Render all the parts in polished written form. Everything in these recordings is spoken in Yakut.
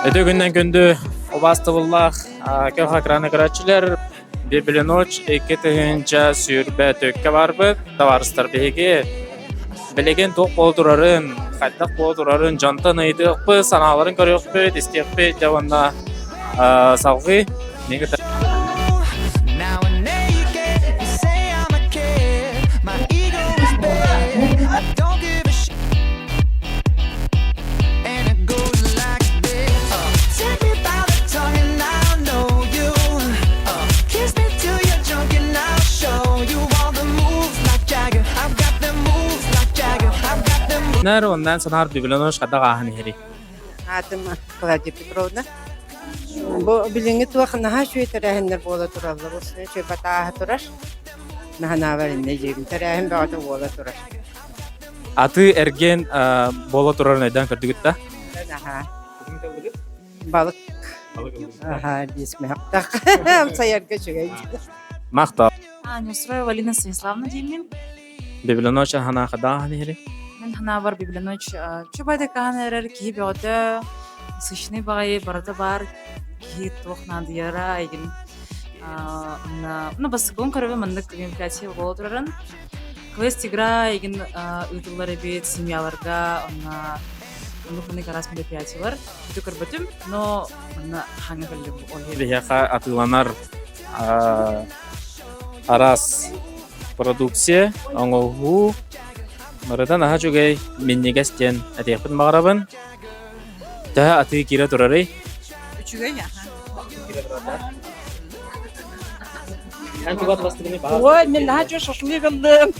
Үтүө күнүнэн күндү убаастабыллаах көх экраны көрөөччүлэр, Библиноч 2020 төккө барбыт табаарыстар биһиги билигин туох буола турарын, хайдах буола турарын дьонтон ыйытыахпыт, санааларын көрүөхпүт, истиэхпит дьэ уонна салҕыы Нэр оннан санаар Библинош хадах ааһан иһэрий? Аатым Клавдия Петровна. Бу билиҥҥи туох наһаа үчүгэй тэрээһиннэр буола тураллар. Үчүгэй батааһа турар. Наһанаабар иннэ дьиэбин тэрээһин бөҕөтө буола турар. Атыы эргиэн буола турарын өйдөөн көрдүгүт да? Наһаа. Балык. Аха, биэс мөһөхтөх. Амсайарга үчүгэй. Махтал. Неустроева Алина Станиславовна диэммин. Библиноч ханаха дааһын иһири? Мин ханаабар Библиноч чубайда каһан эрэр киһи бөҕөтө, сущный баҕайы барыта баар киһи туох наадыйара айгин ну бастакыбын көрөбүн маннык мероприятие буола турарын. Квест игра игин ыытыллар эбит семьяларга онно оннук маннык араас мероприятиялар бүтү көрбөтүм, но манна хаҥа кэллим ол Биһиэхэ атыыланар араас продукция, оҥоһуу барыта наһаа үчүгэй, минньигэс диэн этиэхпин баҕарабын. Төһө атыы киирэ турарый? Үчүгэй аха. Ой, мин наһаа үчүгэй шашлык ыллым.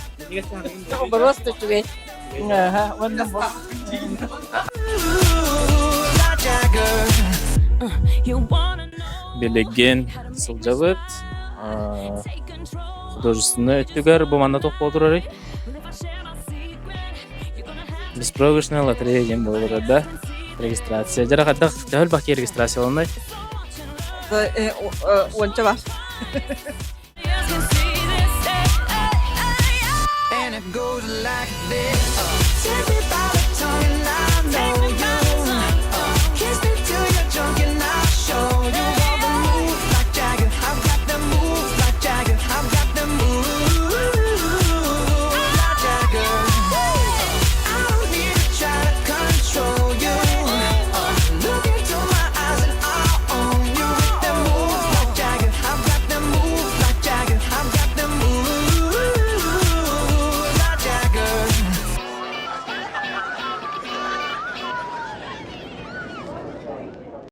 Просто үчүгэй. Уонна Билигин сылдьабыт. Художественнай өттүгэр бу манна туох буола турарый? Беспроигрышная лотерея диэн буола турар да? Регистрация. Дьэ, хайдах төһө элбэх киһи регистрацияланай? Уонча бар.